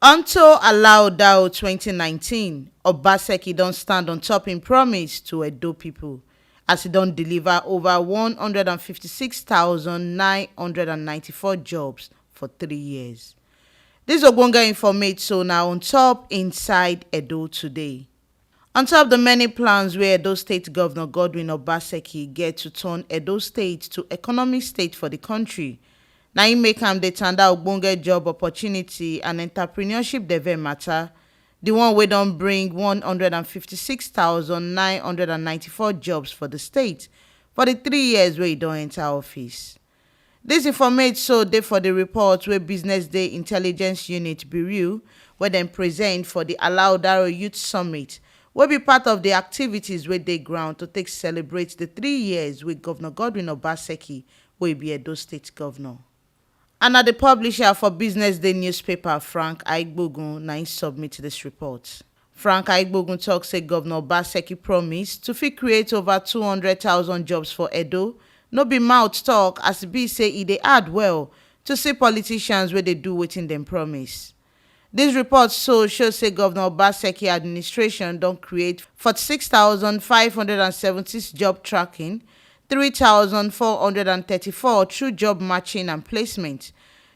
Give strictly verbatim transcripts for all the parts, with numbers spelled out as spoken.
Unto Alaudao twenty nineteen, Obaseki don stand on top im promise to Edo people, as e don deliver over one hundred and fifty-six thousand nine hundred and ninety-four jobs for three years. This ogbonge informate so na on top Inside Edo Today. On top the many plans wey Edo State Governor Godwin Obaseki get to turn Edo State to economic state for the country, na im make am dey tanda ogbonge job opportunity and entrepreneurship deve matter, the one wey don bring one hundred and fifty-six thousand nine hundred and ninety-four jobs for the state for the three years wey e don enter office. This informate so dey for the report wey Business Day Intelligence Unit Bureau wey dem present for the Alaudaro Youth Summit, wey be part of the activities wey dey ground to take celebrate the three years wey Governor Godwin Obaseki, wey be Edo State Governor. And na the publisher for Business Day newspaper, Frank Aigbogun, na im submit this report. Frank Aigbogun talk say Governor Obaseki promise to fit create over two hundred thousand jobs for Edo, no be mouth talk, as e be say e dey hard well to see politicians wey dey do wetin dem promise. This report so show say Governor Obaseki administration don create forty-six thousand five hundred and seventy-six job tracking, three thousand four hundred and thirty-four through job matching and placement,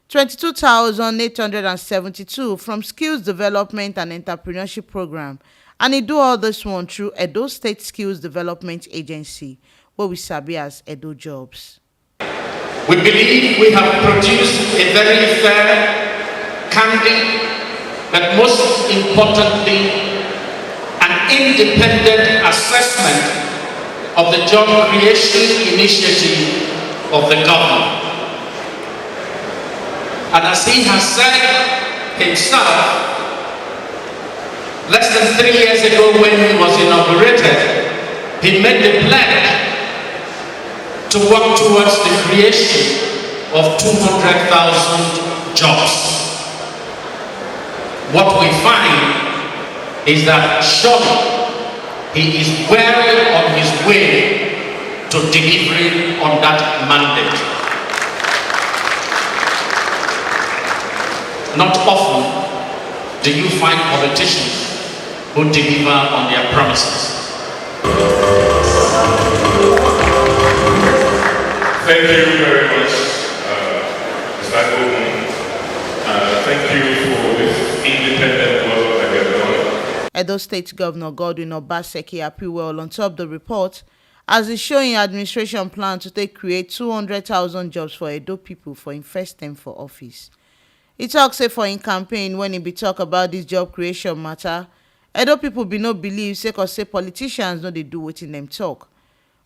twenty-two thousand eight hundred and seventy-two from Skills Development and Entrepreneurship Program, and e do all this one through Edo State Skills Development Agency, wey we sabi as Edo Jobs. We believe we have produced a very fair, candid, but most importantly, an independent assessment of the job creation initiative of the government. And as he has said himself, less than three years ago when he was inaugurated, he made the pledge to work towards the creation of two hundred thousand jobs. What we find is that surely he is well on his way to delivering on that mandate. Not often do you find politicians who deliver on their promises. Thank you very much, uh, Mister Ogun. Uh, thank you for this independent work that you have done. Edo State Governor Godwin Obaseki happy well on top the report, as e show im administration plan to take create two hundred thousand jobs for Edo people for im first term for office. E talk say for im campaign, when e be talk about this job creation matter, Edo people be no believe sake of say politicians no dey do wetin dem talk.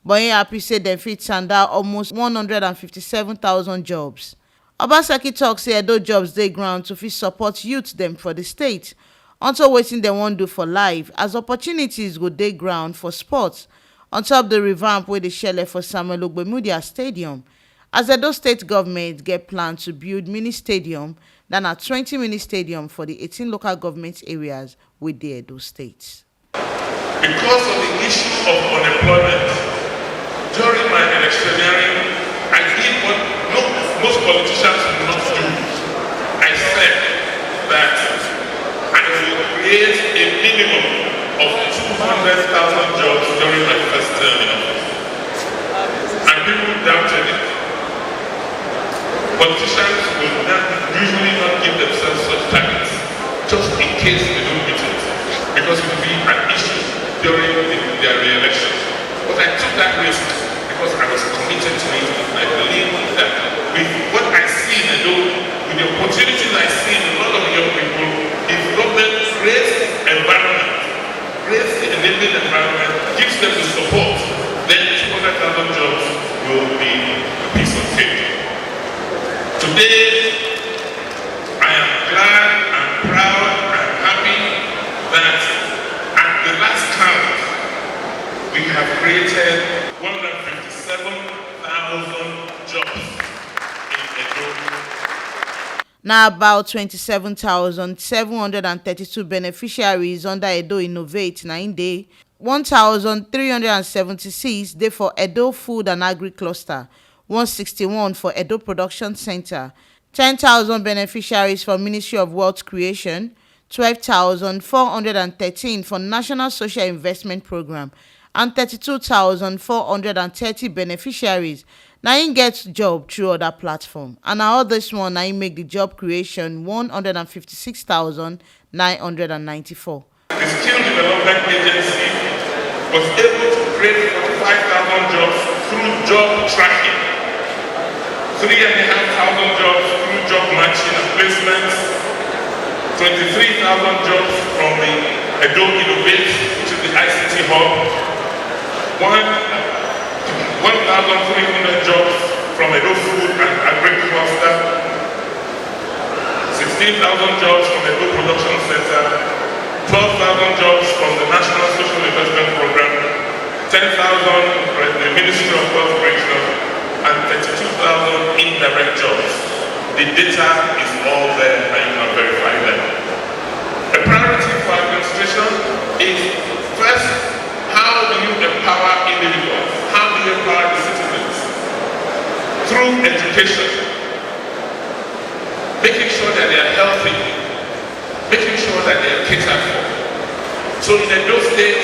But im happy say dem fit sanda almost one hundred and fifty-seven thousand jobs. Obaseki talk say Edo Jobs dey ground to fit support youth dem for the state, unto wetin dem wan do for life, as opportunities go dey ground for sports, on top the revamp wey dey shele for Samuel Ogbemudia Stadium, as Edo State government get plan to build mini stadium, that na twenty mini stadium for the eighteen local government areas wey dey Edo State. Because of the issue of unemployment, during my electioneering, I did what no, most politicians do not do. I said that I will create a minimum of two hundred thousand jobs during my first term in office. And people doubted it. Politicians will not, usually not give themselves such targets, just in case they don't meet it, because it will be an issue during the, their re-election. But I took that risk because I was committed to it, and I believe that with what I see in Edo, with the opportunities I see in a lot of young people, if government creates environment, creates the enabling environment, gives them the support, then two hundred thousand jobs will be a piece of cake. Today, I am glad, I'm proud, I'm happy that at the last count, we have created one hundred fifty-seven thousand jobs in Edo. Na about twenty-seven thousand seven hundred and thirty-two beneficiaries under Edo Innovate na im dey, one thousand three hundred and seventy-six dey for Edo Food and Agri Cluster, one sixty-one for Edo Production Center, Ten thousand beneficiaries for Ministry of Wealth Creation, twelve thousand four hundred and thirteen for National Social Investment Program, and thirty-two thousand four hundred and thirty beneficiaries na im get job through other platform. And na all this one na im make the job creation one hundred and fifty-six thousand nine hundred and ninety-four. The Skill Development Agency was able to create forty-five thousand jobs through job tracking, three and a half thousand jobs through job matching and placements, twenty-three thousand jobs from the Edo Innovate, which is the I C T hub, one, one thousand three hundred jobs from Edo Food and Agri Cluster, sixteen thousand jobs from Edo Production Center, twelve thousand jobs from the National Social Investment Program, ten thousand from the Ministry of Wealth Creation, and thirty-two thousand indirect jobs. The data is all there and you can verify them. A priority for administration is first, how do you empower individuals? How do you empower the citizens? Through education, making sure that they are healthy, making sure that they are catered for. So in Edo State,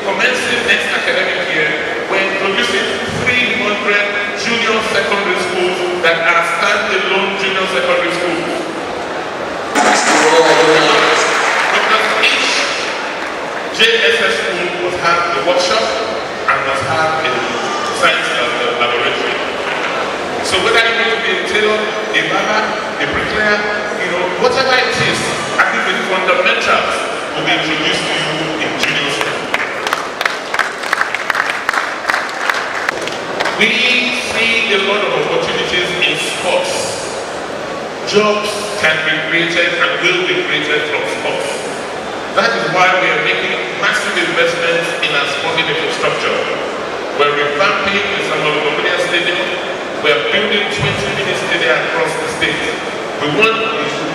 commencing next academic year, we're introducing three hundred junior secondary schools that are standalone junior secondary schools. Because each J S S school must have a workshop and must have a science lab-, laboratory. So whether you want to be a tailor, a barber, a bricklayer, you know, whatever it is, I think the fundamentals will be introduced to you in junior school. We see a lot of opportunities in sports. Jobs can be created and will be created from sports. That is why we are making massive investments in our sporting infrastructure. We're revamping the Samuel Ogomudia Stadium. We're building twenty mini stadia across the state. We want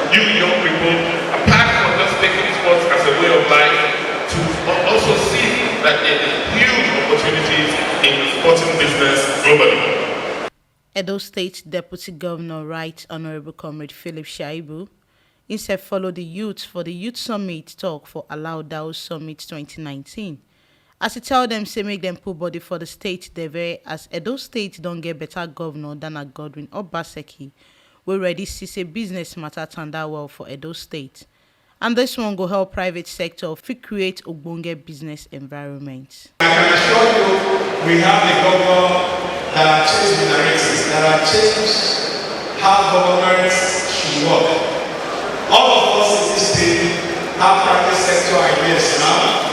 new young people, apart from just taking sports as a way of life, to al-, also see that there is huge opportunities in the sporting business globally. Edo State Deputy Governor, Right Honorable Comrade Philip Shaibu, himself follow the youth for the Youth Summit talk for Alaudao Summit twenty nineteen. As he tell them say make them put body for the state, they very as Edo State don't get better governor than a Godwin Obaseki. We ready see say business matter tanda well for Edo State. And this one go help private sector fit create ogbonge business environment. I can assure you, we have a governor that has changed the narrative, that has changed how government should work. All of us in this state have private sector ideas now,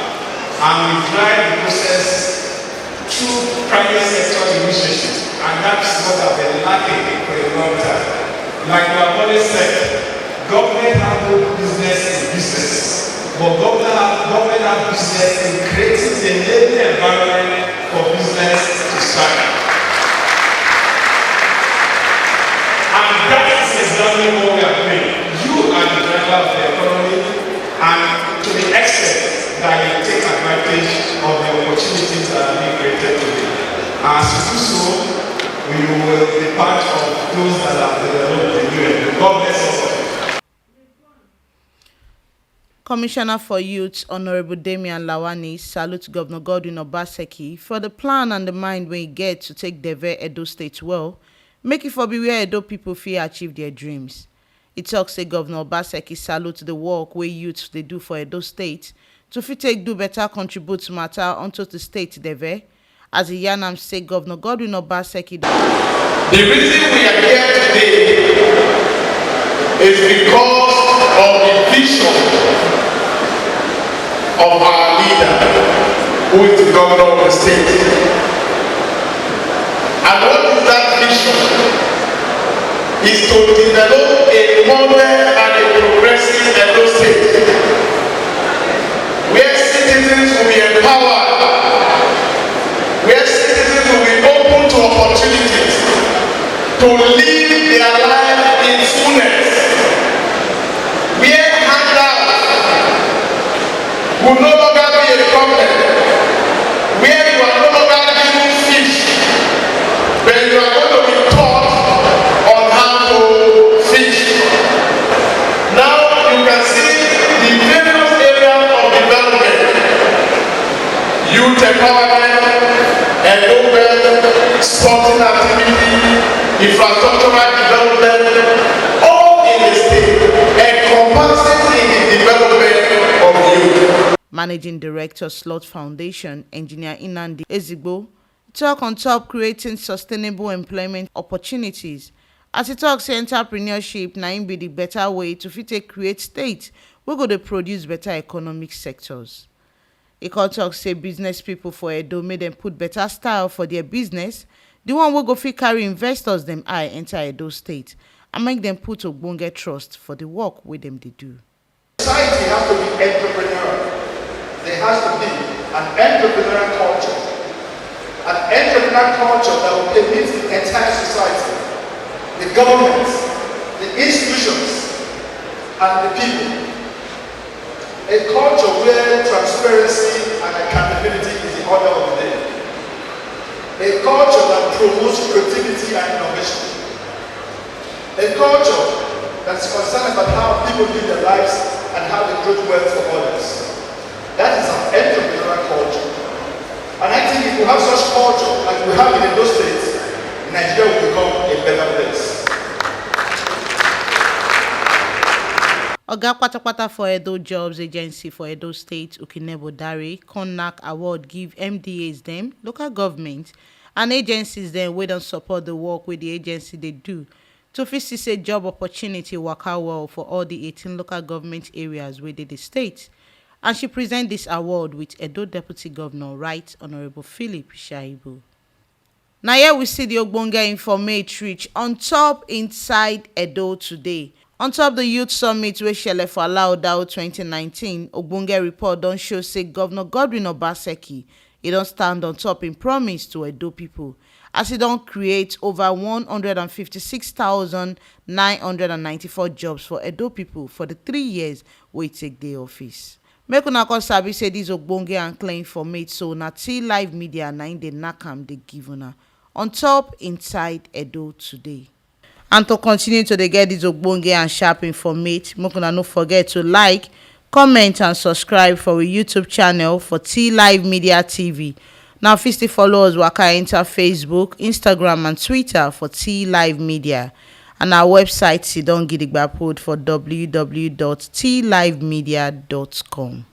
and we drive the process through private sector initiatives, and that's what I've been lacking for a long time. Like my brother said, government handle business in business, but government have, government have business in creating the enabling environment for business to start. And that is exactly what we are doing. You are the driver of the economy, and to the extent that you take advantage of the opportunities that are being created today. As you do so, we will be part of those that have developed the U N. God bless us all. Commissioner for Youth, Honorable Damian Lawani, salute Governor Godwin Obaseki for the plan and the mind wey he get to take develop Edo State well, make it for be where Edo people fit achieve their dreams. He talk say Governor Obaseki salute the work wey youth dey do for Edo State to fit take do better contribute matter unto the state deve. As he yarn am say Governor Godwin Obaseki don The reason we are here today is because of the vision of our leader, who is the governor of the state. And what is that vision? Is to develop a modern and a progressive Edo State, where citizens will be empowered, where citizens will be open to opportunities to live their life in fullness, where handouts will no longer be a problem, where you are no longer given fish, but you are going to be taught on how to fish. Youth empowerment, enrollment, sporting activity, infrastructural development, all in the state, encompassing in the development of youth. Managing Director, Slot Foundation, Engineer Inandi Ezigbo, talk on top creating sustainable employment opportunities. As he talks, say entrepreneurship na im be the better way to fit take create state wey go dey produce better economic sectors. He come talk say business people for Edo make dem put better style for their business, the one wey go fit carry investors dem eye enter Edo State and make dem put ogbonge trust for the work wey dem dey do. Society has to be entrepreneurial. There has to be an entrepreneurial culture. An entrepreneurial culture that will permit the entire society, the government, the institutions, and the people. A culture where transparency and accountability is the order of the day. A culture that promotes creativity and innovation. A culture that's concerned about how people live their lives and how they create wealth for others. That is an entrepreneurial culture. And I think if we have such culture like we have in Edo State, Nigeria will become a better place. Oga patapata for Edo Jobs Agency for Edo State, Ukinebo Dare, come knack award give M D As dem, local government, and agencies dem wey don support the work wey the agency dey do to fit see say job opportunity waka well for all the eighteen local government areas wey dey the state. And she present this award with Edo Deputy Governor, Right Honourable Philip Shaibu. Na here we see the ogbonge informate reach on top inside Edo today. On top the youth summit wey shele for Alaudao twenty nineteen, ogbonge report don show say Governor Godwin Obaseki, he don stand on top im promise to Edo people, as he don create over one hundred and fifty-six thousand nine hundred and ninety-four jobs for Edo people for the three years wey he take dey office. Make una come sabi say this ogbonge and clear informate so na T Live Media na im dey knack am dey give una on top inside Edo today. And to continue to dey get this ogbonge and sharp informate, make una no forget to like, comment and subscribe for we YouTube channel for T Live Media T V. Now fit still follow us waka enter Facebook, Instagram and Twitter for T Live Media. And our website sidon gidigba put for w w w dot t live media dot com.